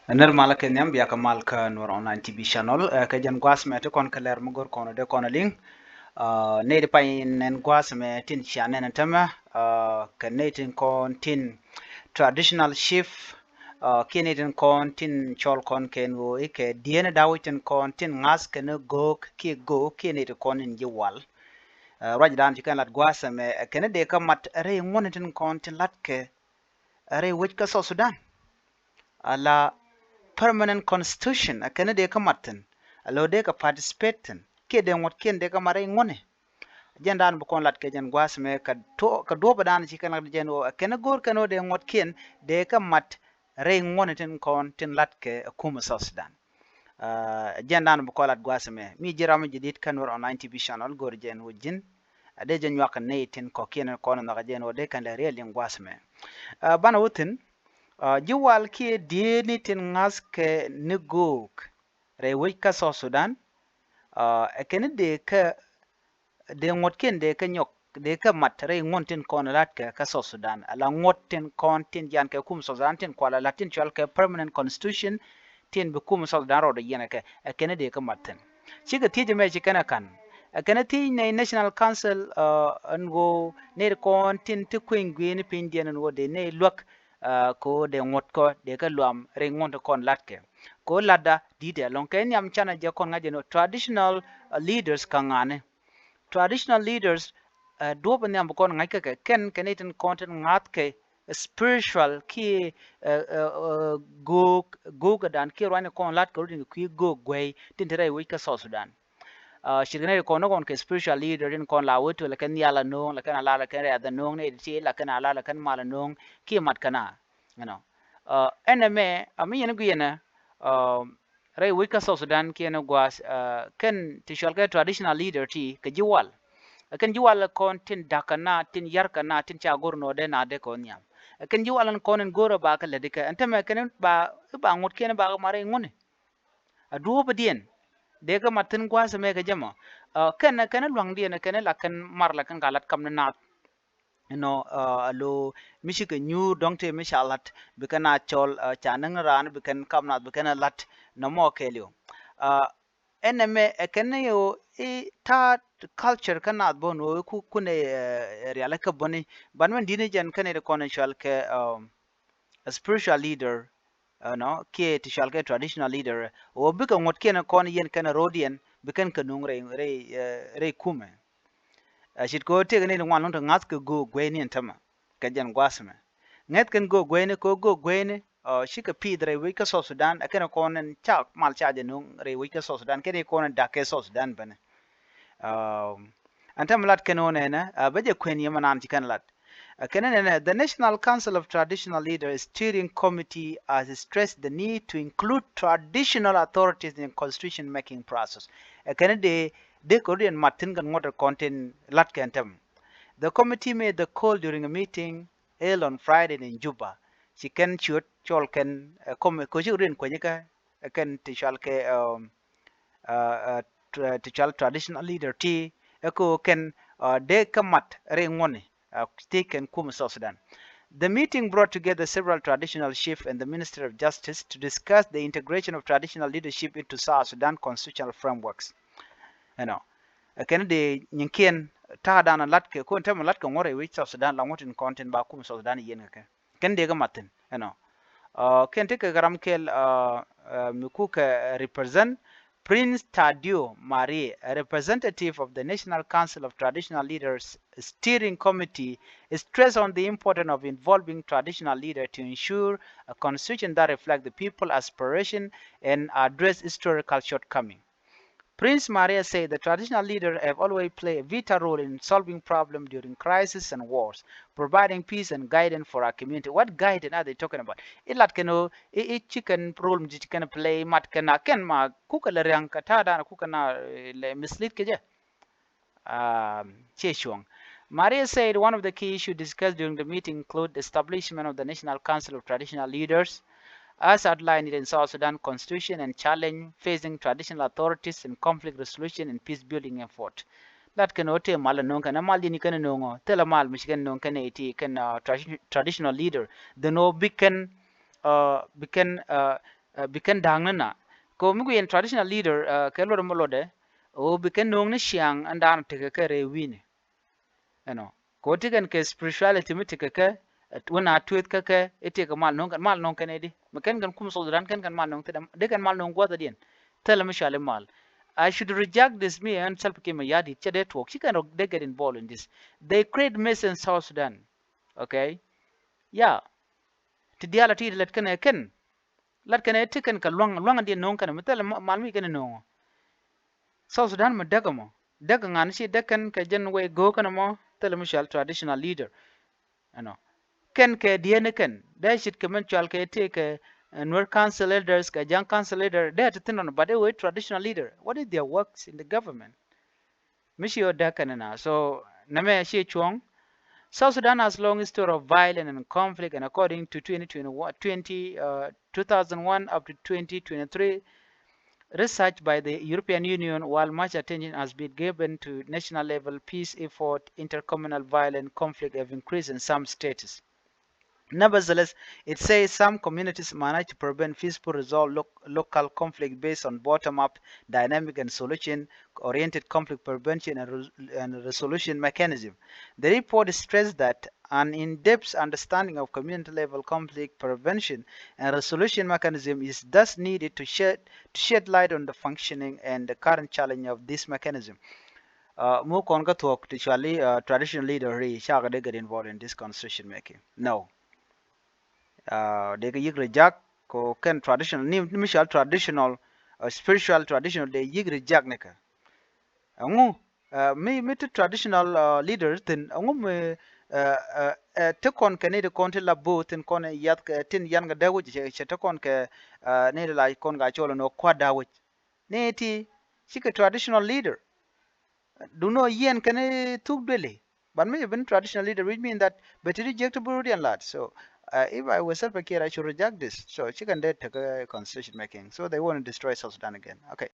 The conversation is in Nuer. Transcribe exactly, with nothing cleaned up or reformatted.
Nɛr malä kɛ nhiam, bia kɛ mal kä Nuer Online T V Channel. Ɛ, kɛ jɛn gua̱a̱th mɛ ti kɔn kɛ lɛr mi go̱r kɔn dee kɔn liŋ. Ɛ, nɛy di pay nɛn gua̱a̱th mɛ tin cia nɛn tämɛ, ɛ, kɛ nɛy tin kɔn tin traditional chief, ɛ, kiɛ nɛy tin kɔn tin cɔl kɔn kɛn ɣöö i̱ kɛ dieen da̱wec tin kɔn tin ŋa̱th kɛn go̱o̱k kiɛ go̱o̱k kiɛ nɛy tin kɔn in ji̱ wal. Ɛ, ruacdan ci kɛn lat gua̱a̱th mɛ, ɛ, kɛn dee kä mat rɛy ŋuɔ̱n tin kɔn tin latkɛ rɛy wec kä South Sudan. Ala permanent constitution, ɛ kɛn dee kä mat thi̱n, ala dee kä participate thi̱n, kiɛ dee ŋuɔ̱tkiɛn dee kä mat rɛy ŋuɔ̱ni. Jɛn dan bi kɔn lat kɛ jɛn gua̱a̱th mɛ kɛ duɔ̱ɔ̱p, kɛ duɔ̱ɔ̱p dan ci kɛn lat jɛn ɣöö ɛ kɛn go̱o̱r kɛn ɣöö dee ŋuɔ̱tkiɛn dee kä mat rɛy ŋuɔ̱ni tin kɔn tin lat kɛ ɛ kumɛ South Sudan. Ɛ, jɛn dan bi kɔn lat gua̱a̱th mɛ. Mi ji̱ ram mi ji̱ di̱t kä Nuer Online T V Channel, go̱r jɛn ɣöö ji̱n a dee jɛ nyuak kɛ nɛy tin kɔ̱kiɛn kɔn nhɔk jɛn ɣöö dee kɛn lɛ riɛl liŋ gua̱a̱th mɛ. Ɛ, banɛ wä thi̱n, ɛ, ji̱ wal kiɛ dieen ni tin ŋa̱th kɛ ni go̱o̱k rɛy wec kä South Sudan, ɛ, ɛ kɛn dee kä dee ŋuɔ̱tkiɛn dee kä nyɔk, dee kä mat rɛy ŋuɔ̱n tin kɔn lat kɛ kä South Sudan. Ala ŋuɔ̱t tin kɔn tin jian kɛ kum South Sudan tin kual ala tin cual kɛ permanent constitution tin bi kum South Sudan rɔɔdɛ yiɛn kɛ, ɛ kɛn dee kä mat thi̱n. Cikɛ thiec mɛ ci kɛn ɛ ka̱n. Ɛ kɛn thiec nɛy National Council, ɛ, ɛn ɣöö nɛy kɔn tin ti kueny gui̱i̱ni pinydiɛn ɛn ɣöö dee nɛy luäk, ɛ, kɛ ɣöö dee ŋuɔ̱t kɔ dee kä luam rɛy ŋuɔ̱n ti kɔn lat kɛ. Kɛ ɣöö latda di̱t ɛ lɔ̱ŋ kɛ nhiam canɛ jɛ kɔn ŋa̱c jɛ ni traditional, ɛ, leaders kä ŋa̱ni. Traditional leaders, ɛ, duɔ̱ɔ̱p in nhiam bi kɔn ŋa̱c kä kɛ kɛn kɛ nɛy tin kɔn tin ŋa̱th kɛ spiritual kiɛ, ɛ, ɛ, ɛ, go̱o̱k, go̱o̱k ɛ dan kiɛ ruany kɔn lat kɛ rut in kɛ kui̱ go̱o̱k guey tin te rɛy wec kä South Sudan. Ɛ, cirkɛ nɛy kɔn ni kɔn kɛ spiritual leader in kɔn la wä tuɔl kɛn nhial anööŋ, la kɛn a la, la kɛn rɛɛth anööŋ, nɛy ti la kɛn a la, la kɛn mal anööŋ kiɛ mat kɛn a, you know. Ɛ, ɛn ɛmɛ a mi yɛn guiɛnɛ, ɛ, rɛy wec kä South Sudan kiɛn gua̱a̱th, ɛ, kɛn ti cual kɛ traditional leader ti kɛ ji̱ wal. Ɛ kɛn ji̱ wal kɔn tin da̱k kɛ na, tin yar kɛ na, tin ca go̱r nɔ dee na dee kɔn nhiam. Ɛ kɛn ji̱ wal ɛn kɔn in go̱r ɛ ba kɛ lät ikɛ. Ɛn tämɛ kɛn ba, ba ŋuɔ̱tkiɛn ba kɛ mar iŋuni. A duɔ̱ɔ̱pdiɛn dee kɛ mat thi̱n gua̱a̱th ɛmɛ kɛ jɛ mɔ. Ɛ, kɛn, kɛn lua̱ŋdiɛn, kɛn la kɛn mar la kɛn ka lat kam ni naath. Inɔ, ɛ, a lo mi cikɛ nyuur dɔ̱ŋ tëë mi ca la̱t, bi kɛn a cɔl, ɛ, ca näk ni raan, bi kɛn kam naath, bi kɛn a la̱t nɔmɔ kɛɛliw. Ɛ, ɛn ɛmɛ ɛ kɛn ni ɣöö i̱ ta̱a̱ culture kä naath bä ni ɣöö i̱ ku, kunɛ, ɛ, rialikä bäni. Ban mɛn di̱t ni jɛn kɛn i̱ ti kɔn in cual kɛ, ɛ, spiritual leader, ɛ, nɔ, kiɛ ti cual kɛ traditional leader. Ɣöö bikɛ ŋuɔ̱tkiɛn kɔn yɛn kɛn ro̱diɛn, bi kɛn kɛ nuŋ rɛy, rɛy, ɛ, rɛy kumɛ. Ɛ, ce̱tkɛ ɣöö tëëkɛ ni ti ŋuan lɔ̱ŋ ti ŋa̱th kɛ go̱o̱k gueyni ɛn tämɛ kɛ jɛn gua̱a̱th ɛmɛ. Ŋäth kɛn go̱o̱k gueyni, kɛ ɣöö go̱o̱k gueyni, ɛ, cikɛ pi̱i̱th rɛy wec kä South Sudan, ɛ kɛn kɔn ɛn ca mal ca jɛ nuŋ rɛy wec kä South Sudan, kɛn kɔn ɛn da̱k kɛ South Sudan bänɛ. Ɛ, ɛn tämɛ lat kɛn ɣöö nɛnɛ, ɛ, bä jɛ kuɛn yɛ mɛ naan ci kɛn lat. Ɛ kɛn nɛnɛ, the National Council of Traditional Leaders Steering Committee has stressed the need to include traditional authorities in constitution making process. Ɛ kɛn dee, dee kɛ rut yɛn mat thi̱n kɛn ŋuɔ̱t kɔn tin lat kɛn tämɛ. The committee made the call during a meeting held on Friday in Juba. Ci kɛn ciöt cɔl kɛn, ɛ, kɔm, kɛ ci rut yɛn kuenyi kä, ɛ, kɛn ti cual kɛ, um, ɛ, ɛ, tra-, ti cual traditional leader ti, ɛ, kɛ kɛn, ɛ, dee kä mat rɛy ŋuɔ̱ni, ɛ, ti kɛn kum South Sudan. The meeting brought together several traditional chief and the Minister of Justice to discuss the integration of traditional leadership into South Sudan constitutional frameworks. Ɛnɔ. Ɛ kɛn dee nyinkiɛn ta̱a̱ dan lat kɛ, kun tɛmɛ lat kɛ ŋuɔ̱t rɛy wec South Sudan, la ŋuɔ̱t in kɔn tin ba kum South Sudan yɛn kɛ kɛ. Kɛn dee kɛ mat thi̱n, ɛnɔ. Ɛ, kɛn tekɛ kɛ ram kɛl, ɛ, ɛ, mi kukɛ represent Prince Tadio Marie, a representative of the National Council of Traditional Leaders Steering Committee, stressed on the importance of involving traditional leaders to ensure a constitution that reflects the people aspiration and address historical shortcoming. Prince Maria said the traditional leaders have always played a vital role in solving problems during crisis and wars, providing peace and guidance for our community. What guidance are they talking about? Ilat kɛn ɣöö i̱, i̱ ci kɛn role mi ci kɛn play mat kɛn a kɛn ma kukɛ lɛ ria̱ŋ kɛ ta̱a̱ dan kukɛ na, eh, lɛ mislead kɛ jɛ. Um, ciɛ cuɔ̱ŋ. Maria said one of the key issues discussed during the meeting include the establishment of the National Council of Traditional Leaders, as outlined in South Sudan Constitution, and challenge facing traditional authorities in conflict resolution and peace building effort. Lat kɛn ɣöö tëë mal ɛ no̱o̱ŋ kɛn ɛ mal diɛn i̱ kɛn ɛ no̱o̱ŋ ɔ, thilɛ mal mi ci kɛn no̱o̱ŋ kɛn ɛ ti kɛn, uh, tradi-, traditional leader. Then ɣöö bi kɛn, uh, bi kɛn, uh, Bi kɛn da̱a̱ŋ ni na kɛ ɣöö mi guic ɛn traditional leader kɛ luɔt ɛmɔ luɔtdɛ, ɣöö bi kɛn nööŋ ni ciaŋ ɛn da̱a̱n tekɛ kɛ rɛy wi̱i̱ni. Ɛnɔ kɛ ɣöö ti kɛn kɛ spirituality mi tekɛ kɛ wän a tueth kä kɛ i̱ tekɛ mal nööŋ kɛn, mal nööŋ kɛn ɛ di mi kɛn kɛn kum South Sudan kɛn kɛn mal nööŋ thidɛ, di kɛn mal nööŋ gua̱th ɛ diɛn. Thilɛ mi cɔal i̱ mal. I should reject this, mi ɛn Salva Kiir Mayardit cɛ dee tuɔɔk ci kɛn rɔ dee get involved in this. They create mess in South Sudan. Okay. Yeah. Ti diaal a ti lät kɛn ɛ kɛn lat kɛn ɛ ti kɛn kɛ luaŋ, luaŋ diɛn no̱o̱ŋ kɛn mi thilɛ mal mi kɛn no̱o̱ŋ. South Sudan mi däk ɛmɔ däk ŋa̱n ci däk kɛn kɛ jɛn way go̱o̱k kɛn ɛmɔ thilɛ mi cɔal traditional leader. Ɛnɔ kɛn kɛ diɛn kɛn dee cit kɛ mɛn cɔal kɛ ti kɛ Nuer council elders kɛ Jaŋ council leader dee ti thin ɔn, but ɛ wee traditional leader, what is their works in the government? Mi ci ɣöö däk kɛn na. So nɛmɛ ci cuɔ̱ŋ. South Sudan has long history of violence and conflict, and according to twenty twenty-one, twenty, uh, two thousand one up to twenty twenty-three, research by the European Union, while much attention has been given to national level peace effort, intercommunal violent conflict have increased in some states. Nevertheless, it says some communities manage to prevent peaceful resolve lo- local conflict based on bottom-up dynamic and solution-oriented conflict prevention and, re- and resolution mechanism. The report stressed that an in-depth understanding of community-level conflict prevention and resolution mechanism is thus needed to shed, to shed light on the functioning and the current challenge of this mechanism. Uh, mu kɔn kä thuɔ̱k ti cuali uh, traditional leader ri cakɛ dee get involved in this constitution making. No. Uh, dee kɛ yi̱k reject kɛ kɛn traditional ni mi cual traditional, uh, spiritual traditional dee yi̱k reject ni kɛ. Ɛŋu uh, mi mi ti traditional uh, leader thin ɛŋu mi uh, uh, uh, ti kɔn kɛ ni ti kɔn ti la bo thin kɔn yath kɛ tin yan kɛ dee wic cɛ ti kɔn kɛ uh, ni ti la kɔn ka cɔl ni kuat dee wic. Ni ti cikɛ traditional leader. Duno yɛn kɛn thuk dueli. But mi ben traditional leader, which mean that bɛ ti reject Burudian lad. So uh, if I was Salva Kiir, I should reject this. So cikɛ dee tekɛ constitution making. So they want to destroy South Sudan again. Okay.